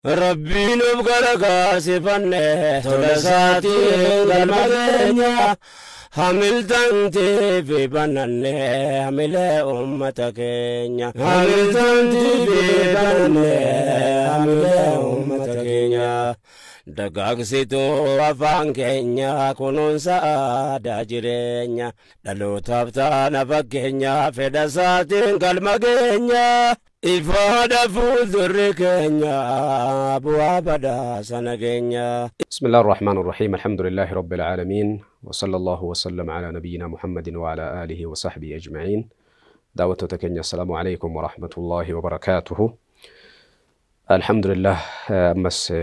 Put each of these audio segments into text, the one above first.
Rabbiin of gargaarsifanne tola isaatiin galma keenya hamiltantii fi bananne hamilee uummata keenya. Hamiltantii fi bananne hamilee uummata keenya. Dagaagsituu afaan keenya kunuunsa aadaa jireenya. Dhalootaaf taana fakkeenya fedha isaatiin galma keenya. Ifaadha fuuldurri keenya bu'aa badhaasa nageenya. بسم الله الرحمن الرحيم، الحمد لله رب العالمين، وصلى الله وسلم على نبينا محمد وعلى آله وصحبه أجمعين. دعوة تكنيا، السلام عليكم ورحمة الله وبركاته. الحمد لله، أمس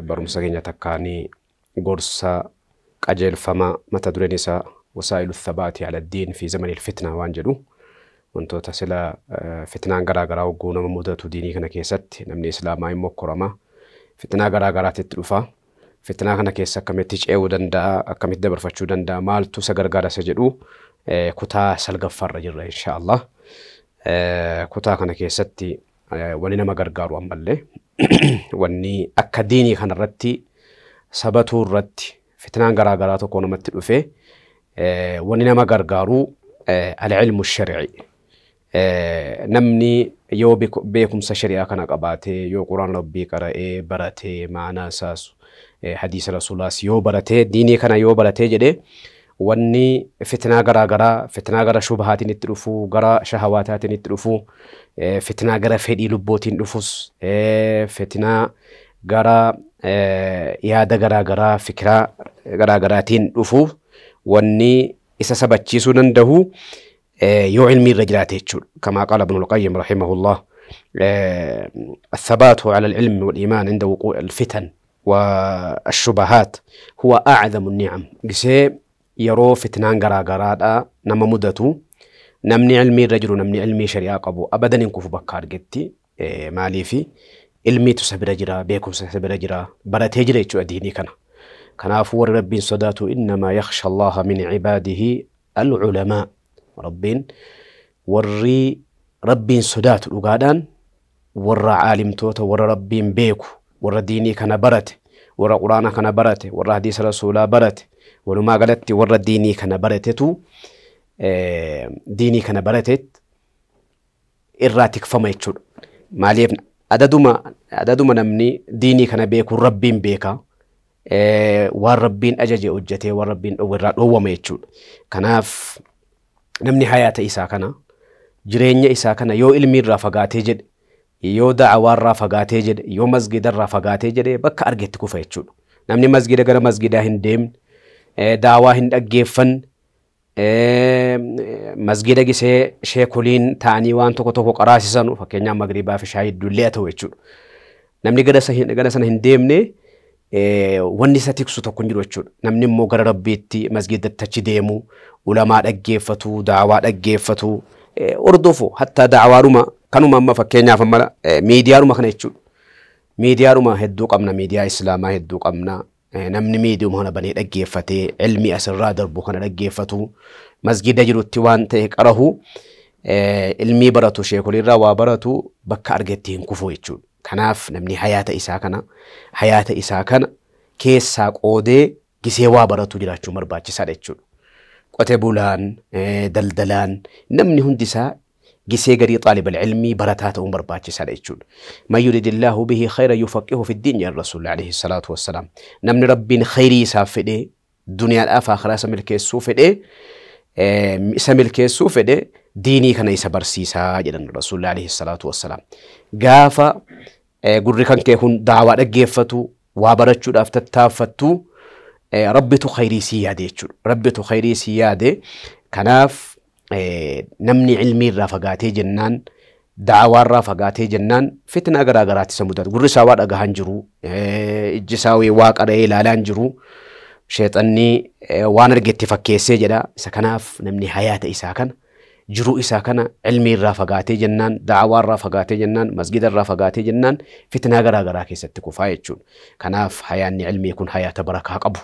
barumsa keenya takkaanii gorsa qajeelfama mata dureen isaa وسائل الثبات على الدين في زمن الفتنة waan jedhu, wantoota sila fitnaan garaa garaa hogguu nama mudatu diinii kana keessatti namni islaamaa hin mokkorama, fitnaa garaa garaatitti dhufa. Fitnaa kana keessa akkamitti ce'uu danda'a, akkamitti dabarfachuu danda'a, maaltu isa gargaara isa jedhu kutaa salgaffaarra jirra insha Allah. Kutaa kana keessatti wanni nama gargaaru, ammallee wanni akka diinii kanarratti sabatuu irratti fitnaan garaa garaa tokko namatti dhufe wanni nama gargaaru العلم الشرعي. Namni yoo beekumsa shari'aa kana qabaatee, yoo quraan rabbii qara'ee baratee, maanaa isaas hadiisa rasuulaas yoo baratee, diinii kana yoo baratee jedhee, wanni fitnaa garaa garaa, fitnaa gara shubhaatiin itti dhufu, gara shahawaataatiin itti dhufu, fitnaa gara fedhii lubbootiin dhufus, fitnaa gara yaada garaa garaa, fikiraa garaa garaatiin dhufu, wanni isa sabachiisuu danda'u yoo ilmii irra jiraate jechuudha. كما قال ابن القيم رحمه الله: الثبات على العلم والإيمان عند وقوع الفتن والشبهات هو أعظم النعم. Gisee yeroo fitnaan garaa garaadha nama mudatu, namni ilmii irra jiru, namni ilmii shari'aa qabu abadan hin kufu bakka argetti. Maaliifi? Ilmiitu isa bira jira, beekumsa isa bira jira, baratee jira jechuudha diinii kana. Kanaafuu warri rabbiin sodaatu, إنما يخشى الله من عباده العلماء. Rabbiin warri rabbiin sodaatu dhugaadhaan warra caalimtoota, warra rabbiin beeku, warra diinii kana barate, warra quraana kana barate, warra hadiisa rasuulaa barate, walumaa galatti warra diinii kana baratetu diinii kana baratet irraa tikfama jechuudha. Maaliif? Adaduma namni diinii kana beeku rabbiin beeka. Waan rabbiin ajaje hojjetee waan rabbiin dhoowwe irraa dhoowwama jechuudha. Kanaaf namni hayaata isaa kana, jireenya isaa kana yoo ilmi irraa fagaatee jedhe, yoo da'awaa irraa fagaatee jedhe, yoo masgida irraa fagaatee jedhe, bakka argetti kufa jechuudha. Namni masgida gara masgidaa hin deemne, daawaa hin dhaggeeffanne, masgida gisee sheekoliin ta'anii waan tokko tokko qaraasisan, fakkeenyaaf magriibaa fi shaayii iddullee haa ta'u jechuudha. Namni gara sana hin deemne wanni isa tiksu tokko hin jiru jechuudha. Namni immoo gara rabbiitti masgidatti achi deemu, ulamaa dhaggeeffatu, daawaa dhaggeeffatu, hordofu, hattaa daawaadhuma kanuma amma fakkeenyaaf amma miidiyaadhuma kana jechuudha. Miidiyaadhuma hedduu qabna, miidiyaa islaamaa hedduu qabna. Namni miidiyuma kana banee dhaggeeffatee ilmi asirraa darbu kana dhaggeeffatu, masgida jirutti waan ta'e qarahu, ilmii baratu, sheekoliirraa waa baratu, bakka argetti hin kufu jechuudha. Kanaaf namni hayaata isaa kana keessaa qoodee gisee waa baratu jiraachuun barbaachisaadha jechuudha. Qote bulaan, daldalaan, namni hundi isaa gisee garii طالب العلم barataa ta'uun barbaachisaadha jechuudha. من يرد الله به خيرا يفقهه في الدين jedhan Rasuulli عليه الصلاة والسلام. Namni rabbiin khayrii isaaf fedhee duniyaadhaaf akhiraa isa milkeessuu fedhee diinii kana isa barsiisaa jedhan Rasuulli عليه الصلاة والسلام. Gaafa gurri kan kee kun daawaa dhaggeeffatu, waa barachuudhaaf tattaaffattu, rabbitu khayrii sii yaade jechuudha. Rabbitu khayrii sii yaade. Kanaaf namni ilmii irraa fagaatee jennaan, daawaa irraa fagaatee jennaan, fitnaa garaa garaatti isa mudatu. Gurri isaa waa dhagahaa hin jiru, ijji isaa waa qara'ee ilaalaa hin jiru. Sheexanni waan argetti fakkeessee jedha. Isa kanaaf namni hayaata isaa kana, jiruu isaa kana ilmii irraa fagaatee jennaan, daawaa irraa fagaatee jennaan, masgida irraa fagaatee jennaan, fitnaa garaa garaa keessatti kufaa jechuudha. Kanaaf hayaanni ilmii kun hayaata barakaa qabu.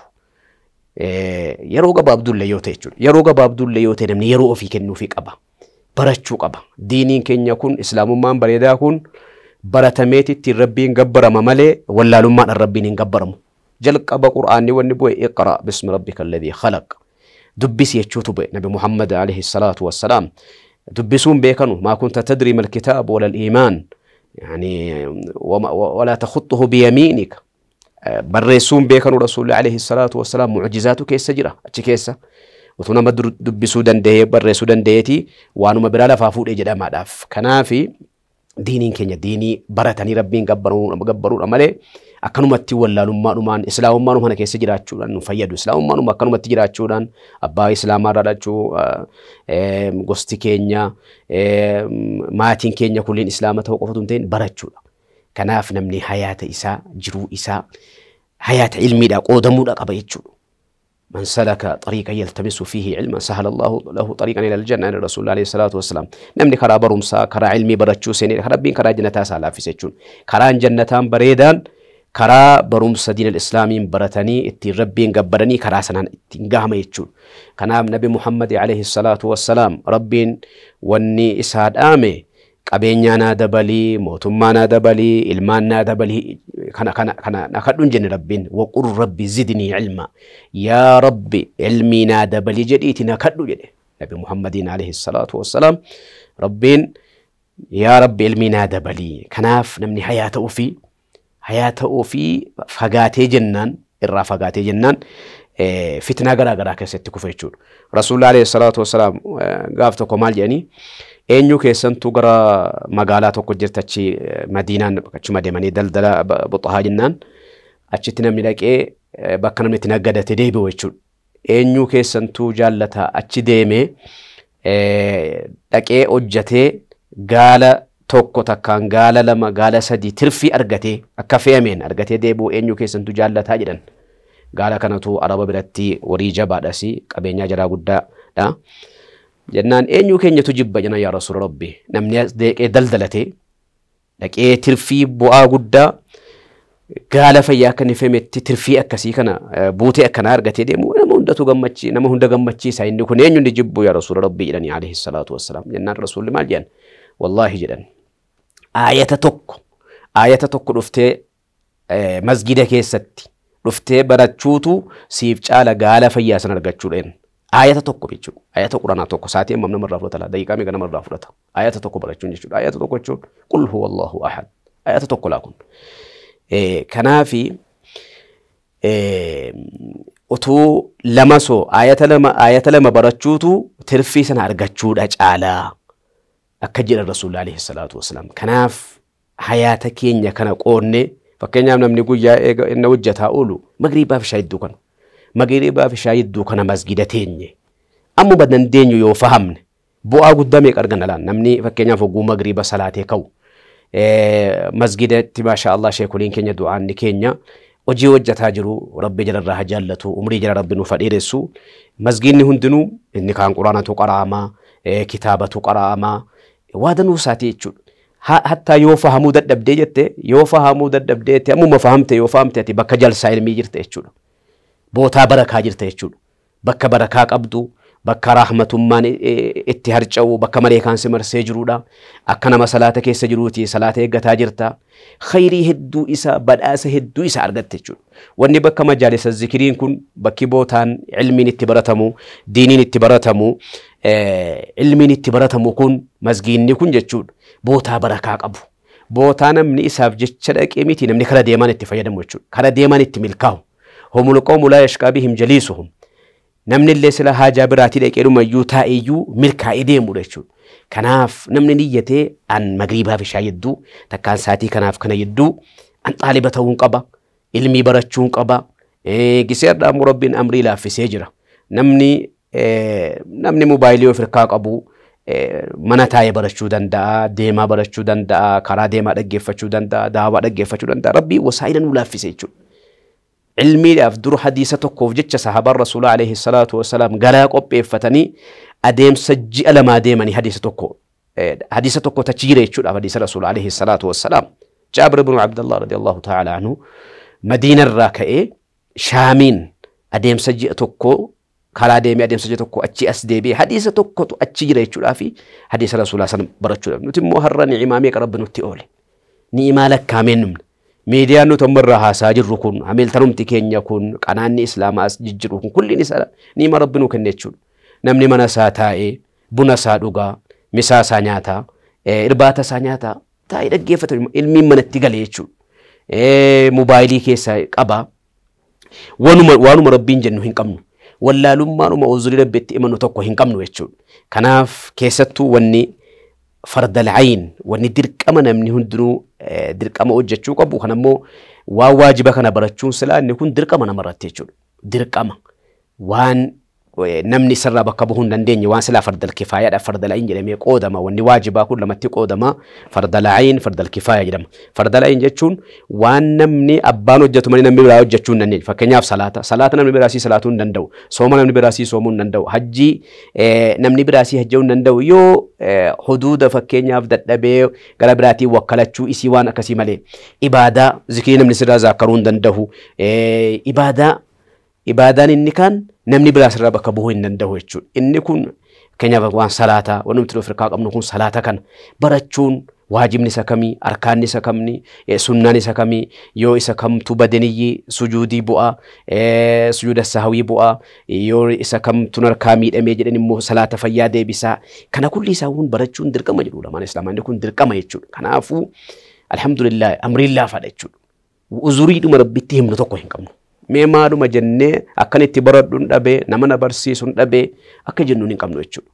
Yeroo gabaabduullee yoo ta'e jechuudha. Yeroo gabaabduullee yoo ta'e namni yeroo ofii kennuufii qaba. Barachuu qaba. Diiniin keenya kun, islaamummaan bareedaa kun Baratameeti ittiin Rabbiin gabbarama malee wallaalummaadhaan Rabbiin hin gabbaramu. Jalqaba Qur'aanni wanni bu'e iqra bismi rabbika alladhii khalaq. Dubbisi jechuutu bu'e Nabi Muhammad alayhi salaatu wassalaam. Dubbisuun beekanu maa kunta tadrii mal kitaabu wala al-iimaan. Yani walaa takhuttuhu biyamiinika. Barreessuun beekanu Rasuulli alayhi salaatu wassalaam mucjizaatu keessa jira achi keessa. Utuu nama dubbisuu danda'ee barreessuu danda'eeti waanuma biraa lafaa fuudhee jedhamaadhaaf. Kanaafi diiniin keenya diinii baratanii Rabbiin gabbaruudha malee akkanumatti wallaalummaadhumaan islaamummaadhuma kana keessa jiraachuudhaan nu fayyadu. Islaamummaadhuma akkanumatti jiraachuudhaan abbaa islaamaa irraa dhalachuu, gosti keenya, maatiin keenya kulliin islaama ta'uu qofatu hin ta'in barachuudha. Kanaaf namni hayaata isaa, jiruu isaa, hayaata ilmiidhaa qoodamuudha qaba jechuudha. من سلك طريقا يلتمس فيه علما سهل الله له طريقا الى الجنه ان رسول الله عليه الصلاه والسلام. نمني كرا برمسا كرا علمي برچو سيني ربين كرا جنتا سالا فيسچون كران جنتان بريدان كرا برمسا دين الاسلامي برتني اتي ربين غبرني كرا سنان اتي غاما يچون. كنام نبي محمد عليه الصلاه والسلام ربين وني اساد امي qabeenyaa naa dabalii, mootummaa naa dabalii, ilmaan naa dabalii, kana kana kana na kadhuun jenne Rabbiin waqur rabbi zidnii ilma, yaa Rabbi ilmii naa dabalii jedhiiti na kadhu jedhe Nabi Muhammadiin alayhi salaatu wassalaam. Rabbiin yaa Rabbi ilmii naa dabalii. Kanaaf namni hayaa ta'uu fi fagaatee jennaan irraa fagaatee jennaan fitnaa garaa garaa keessatti kufa jechuudha. Rasuulli alayhi salaatu wassalaam gaaf tokko maal jedhanii eenyu keessantuu gara magaalaa tokko jirti achi Madiinaan achuma deemanii daldala buxahaa jennaan achitti namni dhaqee bakka namni itti naggadate deebi'u jechuudha. Eenyu keessantuu jaallata achi deemee dhaqee hojjatee gaala tokko takkaan gaala lama gaala sadii tirfii argatee akka fe'ameen argatee deebi'u eenyu keessantuu jaallataa jedhan. Gaala kanatu Araba biratti horii jabaadhas qabeenyaa jaraa guddaadha. Jennaan eenyu keenyatu jibba jenna yaa Rasuula Rabbi. Namni as deeqee daldalatee dhaqee tirfii bu'aa guddaa gaala fayyaa akka inni fe'ametti tirfii akkasii kana buutee akkanaa argatee deemu nama hundatu gammachi nama hunda gammachiisa inni kun eenyu inni jibbu yaa Rasuula Rabbi jedhanii alayhi salaatu wassalaam. Jennaan Rasuulli maal jedhan? Wallaahi jedhan aayata tokko dhuftee masgida keessatti dhuftee barachuutu siif caala gaala fayyaa sana argachuudhaan. Aayata tokko jechuudha. Aayata Quraanaa tokko sa'aatii hammam namarraa fudhata laa? Daqiiqaa meeqa namarraa fudhata? Aayata tokko barachuun jechuudha. Aayata tokko jechuun qul huwa Allahu ahad. Aayata tokko laa kun. Kanaafi utuu lama soo aayata lama barachuutu tirfii sana argachuudha caalaa akka jedhan Rasuulli alayhi salaatu wassalaam. Kanaaf hayaata keenya kana qoodne fakkeenyaaf namni guyyaa eega inni hojjetaa oolu magriibaa fi shaayii iddoo kana. Magriibaa fi shaayii iddoo kana masgida teenye. Ammuma dandeenyu yoo fahamne bu'aa guddaa meeqa arganna laan namni fakkeenyaaf hogguu magriiba salaatee ka'u. Masgidatti maasha Allah sheekoliin keenya du'aanni keenya hojii hojjetaa jiru Rabbi jalarraa haa jaallatu umrii jala Rabbi nuuf haa dheeressu. Masgidni hundinuu inni kaan Quraanatu qara'amaa, kitaabatu qara'amaa waa danuu isaatii jechuudha. Hattaa yoo fahamuu dadhabdee jette yoo fahamuu dadhabdee jette ammuma fahamte yoo fahamte ati bakka jalsaa ilmii jirte jechuudha. Bootaa barakaa jirte jechuudha. Bakka barakaa qabdu, bakka rahmatummaan itti harca'u, bakka maleekaan si marsee jiruudha. Akka nama salaata keessa jiruuti salaata eeggataa jirta. Khayrii hedduu isaa badhaasa hedduu isaa argatte jechuudha. Wanni bakka majaalisa zikiriin kun bakki bootaan ilmiin itti baratamu, diiniin itti baratamu, ilmiin itti baratamu kun masgiinni kun jechuudha. Bootaa barakaa qabu. Bootaa namni isaaf jecha dhaqee miti namni kara deemaan itti fayyadamu jechuudha. Kara deemaan itti milkaa'u. Humul qawmu laa yashqaa bihim jaliisuhum. Namni illee sila haajaa biraatii dhaqee dhumayyuu taa'eeyyuu milkaa'ee deemudha jechuudha. Kanaaf namni niyyatee an magriibaa fi shaayii hedduu takkaan sa'aatii kanaaf kana hedduu an xaaliba ta'uun qaba. Ilmii barachuun qaba. Gisee har'aa immoo Rabbiin amrii laaffisee jira. Namni namni moobaayilii of harkaa qabu mana taa'ee barachuu danda'a, deemaa barachuu danda'a, karaa deemaa dhaggeeffachuu danda'a, daawaa dhaggeeffachuu danda'a. Rabbiin wasaa'ila nuu laaffise jechuudha. Ilmiidhaaf dur hadiisa tokkoof jecha sahaabaan Rasuulaa alayhi salaatu wassalaam galaa qopheeffatanii adeemsa ji'a lamaa deemanii hadiisa tokko tachi jira jechuudhaaf hadiisa Rasuulaa alayhi salaatu wassalaam. Jaabir ibn Abdallah radiyallahu ta'ala anhu Madiinarraa ka'ee Shaamiin adeemsa ji'a tokko karaa deemee adeemsa ji'a tokko achi as deebi'ee hadiisa tokkotu achi jira jechuudhaa fi hadiisa Rasuulaa sana barachuudhaaf. Nuti immoo har'a ni'imaa meeqa Rabbi nutti oole. Ni'imaa lakkaa'ameen dhumne. Miidiyaan nuti amma irraa haasaa jirru kun, hameeltanumti keenya kun, qanaanni islaamaa as jijjiru kun kulliin isaa ni'imaa Rabbi nuu kenne jechuudha. Namni mana isaa taa'ee, buna isaa dhugaa, misaa isaa nyaataa, irbaata isaa nyaataa, taa'ee dhaggeeffata ilmiin manatti galee jechuudha. Mobaayilii keessaa qaba. Waanuma Rabbiin jennu hin qabnu. Wallaalummaanuma uzurii Rabbitti imannu tokko hin qabnu jechuudha. Kanaaf keessattuu wanni fardal ayin wanni dirqama namni hundinuu dirqama hojjechuu qabu kan ammoo waan waajiba kana barachuun silaa inni kun dirqama namarratti jechuudha. Dirqama waan namni isarraa bakka bu'uu hin dandeenye waan silaa fardal kifaayaadha fardal ayin jedhamee qoodama. Wanni waajibaa kun lamatti qoodama. Fardal ayin fardal kifaaya jedhama. Fardal ayin jechuun waan namni abbaan hojjetu malee namni biraa hojjechuu hin dandeenye. Fakkeenyaaf salaata. Salaata namni biraa sii salaatuu hin danda'u. Sooma namni biraa sii soomuu hin danda'u. Hajjii namni biraa sii hajjuu hin danda'u. Yoo huduuda fakkeenyaaf dadhabee gara biraatiin wakkalachuu isii waan akkasii malee. Ibaadaa zikrii namni sirraa zaakkaruu hin danda'u. Ibaadaan inni kaan namni biraa sirraa bakka bu'uu hin danda'u jechuudha. Inni kun fakkeenyaaf waan salaataa waan nuti Afrikaa qabnu kun salaata kana barachuun waajibni isa kamii, arkaanni isa kamni, sunnaan isa kamii, yoo isa kamtu badaniyyi sujuudii bu'aa, sujuuda sahawii bu'aa, yoo isa kamtu harkaa miidhamee jedhan immoo salaata fayyaa deebisaa. Kana kulli isaa kun barachuun dirqama jedhudha. Ulamaan Islaamaa inni kun dirqama jechuudha. Kanaafuu alhamdulillah amriin laafaadha jechuudha. Uzuriidhuma Rabbitti himnu tokko hin qabnu. Mee maaluma jennee akkan itti baradhu hin dhabee, nama na barsiisu hin dhabee akka jennuun hin qabnu jechuudha.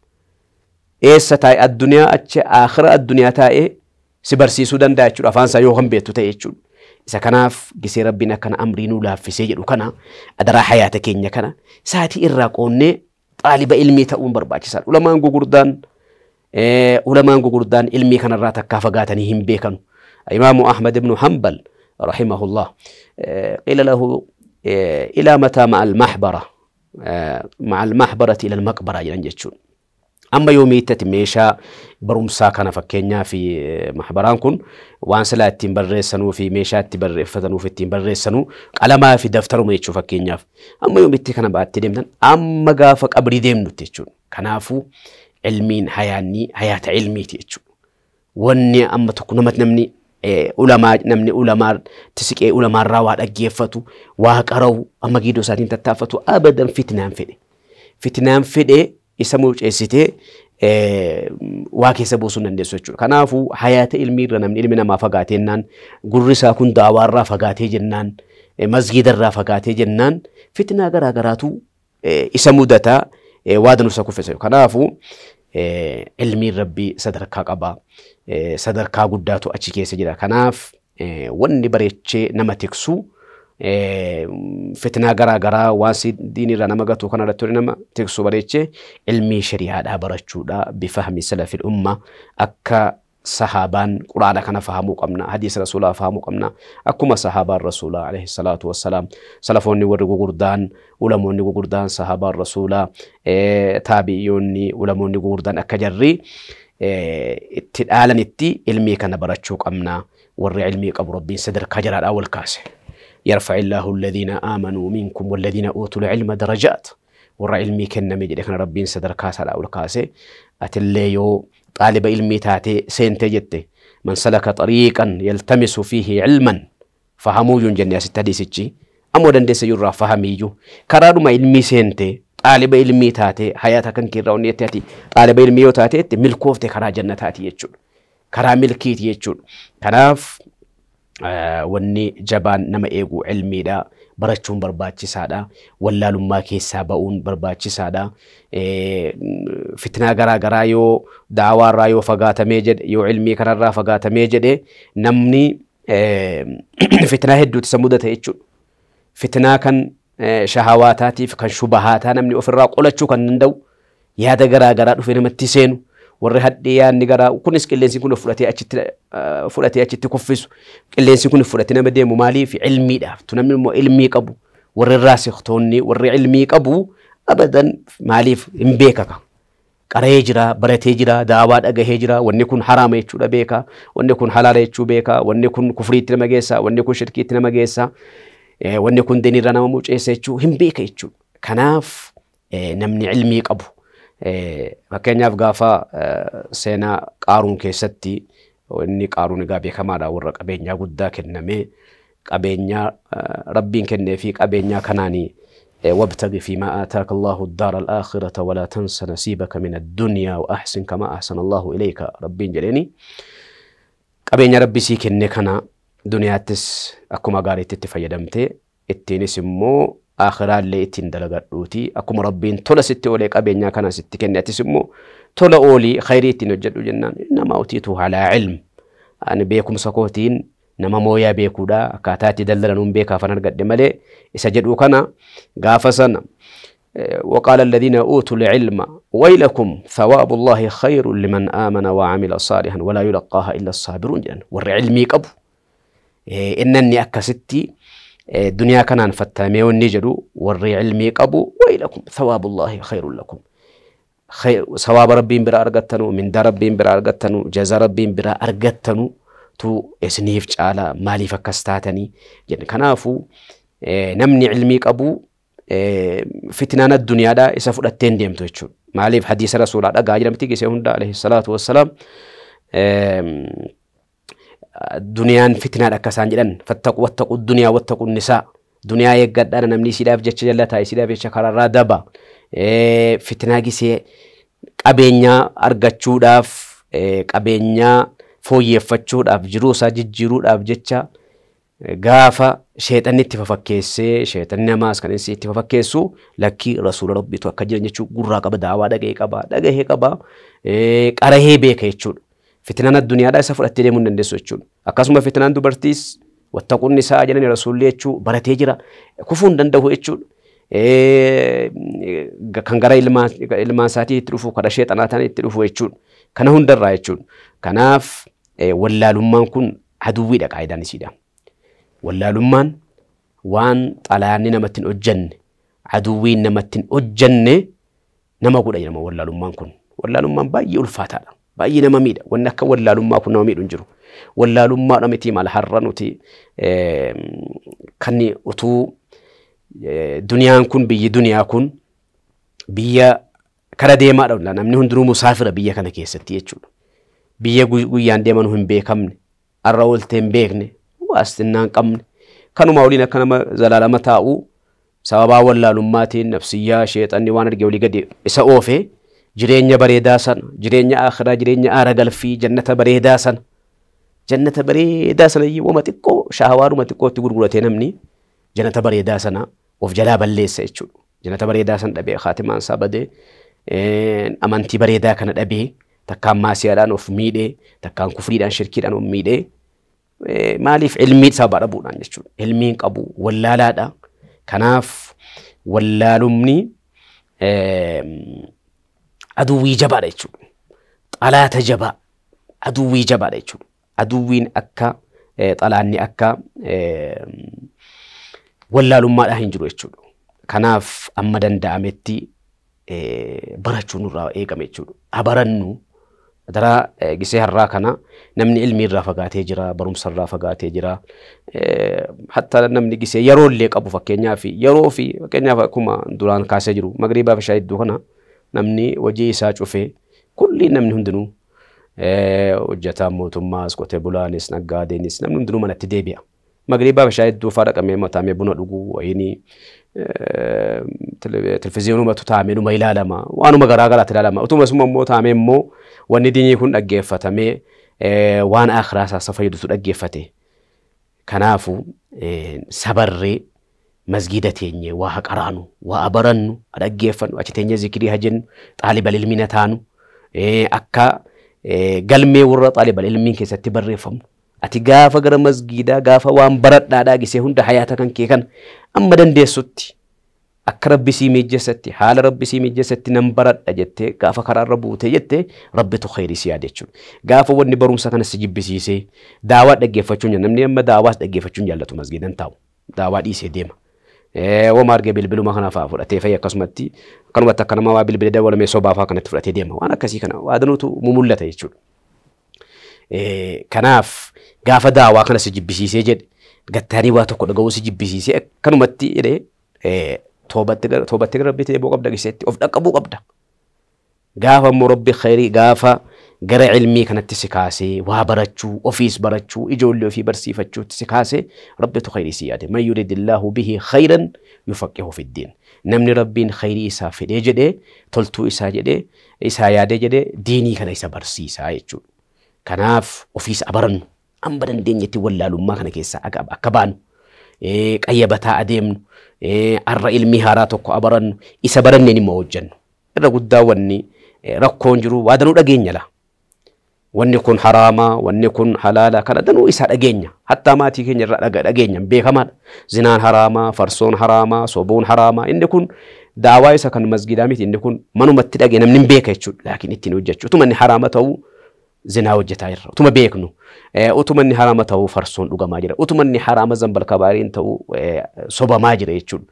Eessa taa'e addunyaa achi aakhira addunyaa taa'ee si barsiisuu danda'a jechuudha. Afaan isaa yoo kan beektu ta'e jechuudha. Isa kanaaf gisee Rabbiin akkana amrii nuu laaffisee jedhu kana adaraa hayaata keenya kana sa'aatii irraa qoonnee xaaliba ilmii ta'uun barbaachisaadha. Ulamaan gugurdaan ilmii kanarraa takkaa fagaatanii hin beekanu. Imaamu Ahmad ibn Hanbal rahimahullah qiila lahu ila mataa ma'a al-mahbara ma'a al-mahbarati ila al-maqbara jedhan jechuudha. Amma yoomiittati meeshaa barumsaa kana fakkeenyaa fi mahbaraan kun waan silaa ittiin barreessanuu fi meeshaa itti barreeffatanuu fi ittiin barreessanuu qalamaa fi daftaruma jechuu fakkeenyaaf. Amma yoomiitti kana baattee deemtan amma gaafa qabrii deemnutti jechuudha. Kanaafuu ilmiin hayaanni hayaata ilmiiti jechuudha. Wanni amma tokko namatti namni ulamaa namni ulamaa tisiqee ulamaarraa waa dhaggeeffatu waa qara'u amma giidoo isaatiin tattaafatu abadan fitnaan fedhe. Fitnaan fedhe isa muceessitee waa keessa buusuu hin dandeessu jechuudha. Kanaafuu hayaata ilmiirra namni ilmi namaa fagaatee jennaan gurri isaa kun daawaarraa fagaatee jennaan masgiidarraa fagaatee jennaan fitnaa garaa garaatu isa mudataa waa danuu isa kuffisa. Kanaafuu ilmiin Rabbii sadarkaa qaba. Sadarkaa guddaatu achi keessa jira. Kanaaf wanni bareechee nama tiksu fitnaa garaa garaa waan diinirraa nama gatu kana irratti nama tiksu bareechee ilmii shari'aadhaa barachuudha. Bifahmi salafil umma akka sahaabaan quraana kana fahamuu qabna, hadiisa rasuulaa fahamuu qabna. Akkuma sahaabaan rasuulaa alayhi salaatu wassalaam salafoonni warri gugurdaan ulamoonni gugurdaan sahaabaan rasuulaa taabiyyoonni ulamoonni gugurdaan akka jarri itti dhaalanitti ilmii kana barachuu qabna. Warri ilmii qabu Rabbiin sadarkaa jaraadhaa wal kaase. يرفع الله الذين آمنوا منكم والذين أوتوا العلم درجات. ورا علمي كنا مجد كان ربين صدر كاسة أو الكاسة أتليو طالب علمي تاتي سنتجته من سلك طريقا يلتمس فيه علما فهمو ينجن ستدي أمو دندس يرى فهميجو كرارو ما علمي سنتي طالب علمي تاتي حياتك كان كيراوني تاتي طالب علمي تاتي ملكوفتي كرا جنة تاتي يجول كرا ملكيتي يجول كناف wanni jabaan nama eegu ilmiidha barachuun barbaachisaadha wallaalummaa keessaa ba'uun barbaachisaadha fitnaa garaa garaa yoo daawaarraa yoo fagaatamee jedhe yoo ilmii kanarraa fagaatamee jedhe namni fitnaa hedduutu isa mudata jechuudha. Fitnaa kan shahawaataatiif kan shubahaataa namni ofirraa qolachuu kan danda'u yaada garaa garaa dhufee namatti seenu. Warri hadhee yaadni garaa kunis qilleensi kun fudhatee achitti kuffisu qilleensi kun fudhatee nama deemu maaliif ilmiidhaaf tu namni immoo ilmii qabu warri raasiktoonni warri ilmii qabu abadan maaliif hin beekaka qaree jira baratee jira daawaa dhagahee jira wanni kun haraama jechuudha beeka wanni kun halaala jechuu beeka wanni kun kufriitti nama geessa wanni kun shirkiitti nama geessa wanni kun diinirra nama muceessa jechuu hin beeka jechuudha. Kanaaf namni ilmii qabu fakkeenyaaf gaafa seenaa Qaaruun keessatti Inni Qaaruun egaa beekamaadha, warra qabeenyaa guddaa kennamee qabeenyaa Rabbiin kennee fi qabeenyaa kanaanii وابتغ فيما آتاك الله الدار الآخرة ولا تنس نصيبك من الدنيا وأحسن كما أحسن الله إليك ربين جليني qabeenya Rabbi sii kenne kana duniyaattis akkuma gaariitti itti fayyadamte ittiinis immoo aakhiraallee ittiin dalagadhuuti akkuma Rabbiin tola sitti oolee qabeenyaa kana sitti kenne atis immoo tola oolii khayrii ittiin hojjedhu jennaan innamaa utiitu alaa ilm ani beekumsa kootiin nama mooyaa beekuudha akkaataa itti daldalanuun beekaafan argadhe malee isa jedhu kana gaafa sana وقال الذين أوتوا العلم ويلكم ثواب الله خير لمن آمن وعمل صالحا ولا يلقاها إلا الصابرون جدا والعلمي قبو إنني أكستي دنيا كان فتامي والنجدو والعلمي قبو ويلكم ثواب الله خير لكم خير ثواب ربي برا أرغتنو من در ربي برا أرغتنو جزاء ربي برا أرغتنو تو إسنيف جالا مالي فكستاتني جن كنافو نمني علمي قبو فتنان الدنيا دا إسا فلتين ديمتو يتشون ماليف حديث رسول الله قاجر متيجي سيهوندا عليه الصلاة والسلام الدنيا فتنة أكسان جدًا فاتقوا واتقوا الدنيا واتقوا النساء دنيا يقعد أنا نمني سيداف جتش جلتها سيداف يشكر الرادبة فتنة جسي قبينيا أرجتشو داف قبينيا فوي فتشو داف جروسا ججرو داف جتشا gaafa sheexanni itti fafakkeessee sheexanni namaas kan inni itti fafakkeessu lakkii rasuula Rabbiitu akka jiran jechuu gurraa qaba daawaa dhagahee qaba dhagahee qaba qarahee beeka jechuudha. Fitnaan addunyaadhaa isa fudhattee deemuu hin dandeessu jechuudha. Akkasuma fitnaan dubartiis wattaquun isaa jedhani rasuulli jechuu baratee jira kufuu hin danda'u jechuudha. Kan gara ilmaan isaatii itti dhufu kadha sheexanaa ta'an itti dhufu jechuudha. Kana hundarraa jechuudha. Kanaaf wallaalummaan kun aduwwiidha qaayidaan isiidha. Wallaalummaan waan xalayaanni namatti hin hojjenne aduwwiin namatti hin hojjenne nama godha jedhama wallaalummaan kun. Wallaalummaan baay'ee ulfaataadha. Baay'ee nama miidha. Wanni akka wallaalummaa kun nama miidhu hin jiru. Wallaalummaadha miti maal har'a nuti kan utuu duniyaan kun biyyi duniyaa kun biyya kara deemaadha. Namni hundinuu musaafira biyya kana keessatti jechuudha. Biyya guyyaan deeman hin beekamne har'a ooltee hin beekne waasxinnaan qabne kanuma waliin akka nama zalaalama taa'u sababaa wallaalummaatiin nafsiyyaa sheexanni waan arge olii gadi isa oofe jireenya bareedaa sana jireenya akhiraa jireenya aara galfii jannata bareedaa sana jannata bareedaa sana wama xiqqoo shahawaadhuma xiqqootti gurguratee namni jannata bareedaa sana of jalaa balleessa jechuudha. Jannata bareedaa sana dhabee khaatimaan isaa badee amantii bareedaa kana dhabee takkaan maasiyaadhaan of miidhee takkaan kufriidhaan shirkiidhaan of miidhee maaliif ilmii sababa dhabuudhaan jechuudha. Ilmiin qabu wallaalaadha. Kanaaf wallaalumni aduwwii jabaadha jechuudha. Xalaata jabaa aduwwii jabaadha jechuudha. Aduwwiin akka xalaanni akka wallaalummaadhaan hin jiru jechuudha. Kanaaf amma danda'ametti barachuu nurraa eegame jechuudha. Abarannu Dara gisee har'aa kana namni ilmi irraa fagaatee jira, barumsa irraa fagaatee jira. Hatta namni gisee yeroo illee qabu fakkeenyaaf yeroo fi fakkeenyaaf akkuma duraan kaasee jiru magriibaa fi shaayii iddoo kana namni hojii isaa cufee kulli namni hundinuu hojjetaan mootummaas qotee bulaanis naggaadeenis namni hundinuu manatti deebi'a. Magriibaa fi shaayii iddoo fa'aa dhaqamee mataamee buna dhuguu wayinii televizyiinumatu taa'amee numa ilaalama waanuma garaa garaatti ilaalama utuma suma immoo taa'amee immoo wanni diinii kun dhaggeeffatamee waan akhiraa isaa fayyadutu dhaggeeffate. Kanaafuu sabarree masgiida teenyee waa haqaraanu waa abarannu dhaggeeffannu achi teenyee zikirii hajennu xaalibal ilmiina taanu akka galmee warra xaalibal ilmiin keessatti barreeffamu. Ati gaafa gara masgiidaa gaafa waan baradhaadhaa gisee hunda hayaata kan kee kana amma dandeessutti akka Rabbi sii mijeessatti haala Rabbi sii mijeessatti nan baradha jettee gaafa karaarra buutee jettee Rabbitu khayrii si yaada jechuudha. Gaafa wanni barumsa kana si jibbisiisee daawaa dhaggeeffachuun namni amma daawaas dhaggeeffachuun jaallatu masgiidan taa'u daawaa dhiisee deema. Wama argee bilbiluma kana fa'aa fudhatee fa'i akkasumatti akkanumatti akka nama waa bilbilee dabalamee sobaa fa'aa kanatti fudhatee deema waan akkasii kana waa danuutu mumullata jechuudha. Kanaaf gaafa daawaa kana si jibbisiisee jedhe gattaanii waa tokko dhaga'uu si jibbisiisee akkanumatti jedhee toobatti gara Rabbiitti deebi'uu qabda giseetti of dhaqqabuu qabda. Gaafa immoo Rabbi khayrii gaafa Gara ilmii kanatti si kaasee waa barachuu, ofiis barachuu, ijoollee ofii barsiifachuutti si kaasee Rabbitu khayrii si yaade. Man yuridillaahu bihi khayran yufaqihu fiddiin. Namni Rabbiin khayrii isaa fedhee jedhee, toltuu isaa jedhee, isaa yaadee jedhee diinii kana isa barsiisaa jechuudha. Kanaaf ofiis abarannu amma dandeenyetti wallaalummaa kana keessaa akka baanu, qayyabataa adeemnu, arra ilmii haaraa tokko abarannu, isa baranneen immoo hojjennu. Irra guddaa wanni rakkoon jiru waa danuu dhageenya laa. Wanni kun haraamaa, wanni kun halaala, kana danuu isaa dhageenya. Hattaa maatii keenya irraa dhageenya beekamaadha. Zinaan haraamaa, farsoon haraamaa, sobuun haraamaa. Inni kun daawaa isa kan masgidaa miti. Inni kun manumatti dhagee namni hin beeka jechuudha. Laakiin ittiin hojjechuu. Utuma inni haraama ta'uu zinaa hojjetaa jirra. Utuma beeknu. Utuma inni haraama ta'uu farsoon dhugamaa jira. Utuma inni haraama zambal kabaariin ta'uu sobamaa jira jechuudha.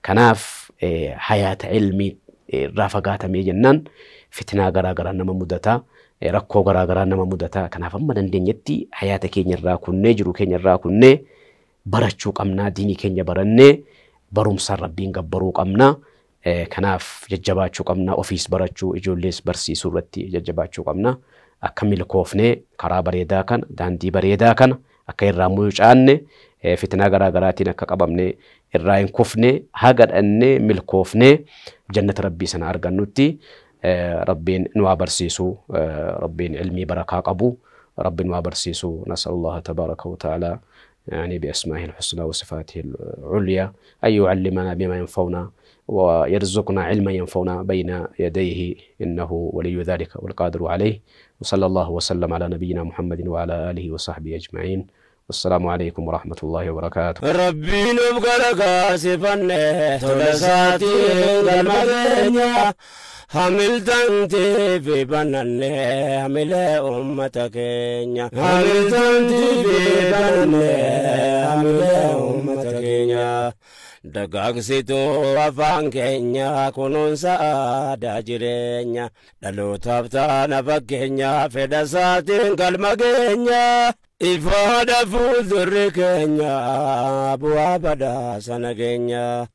Kanaaf hayaata ilmii irraa fagaatamee jennaan fitnaa garaa garaa nama mudataa. Rakkoo garaa garaa nama mudataa. Kanaaf amma dandeenyetti hayaata keenya irraa kunnee, jiru keenya irraa kunnee barachuu qabnaa. Diinii keenya barannee barumsaan Rabbiin gabbaruu qabnaa. Kanaaf jajjabaachuu qabnaa. Ofiis barachuu, ijoollees barsiisuu irratti jajjabaachuu qabnaa. Akka milkoofnee karaa bareedaa kana, daandii bareedaa kana akka irraa mucaanne, fitnaa garaa garaatiin akka qabamnee irraa hin kufne, haga dhannee milkoofnee jannata Rabbii sana argannutti Rabbiin nu haa barsiisu. Rabbiin ilmii barakaa qabu Rabbiin nu haa barsiisu. Nasalullaha tabaaraka wa ta'ala يعني بأسمائه الحسنى وصفاته العليا أن يعلمنا بما ينفعنا ويرزقنا علما ينفعنا بين يديه، إنه ولي ذلك والقادر عليه. وصلى الله وسلم على نبينا محمد وعلى آله وصحبه أجمعين. والسلام عليكم ورحمة الله وبركاته. ربي نبقى كاسفا تلساتي المدنيا حملتنتي في بنني حمل أمتك حملتنتي في بنني حمل أمتك Dagaagsituu afaan keenya kunuunsa aadaa jireenya dhalootaaf taana fakkeenya fedha isaatiin galma keenya ifaadha fuuldurri keenya bu'aa badhaasa nageenya.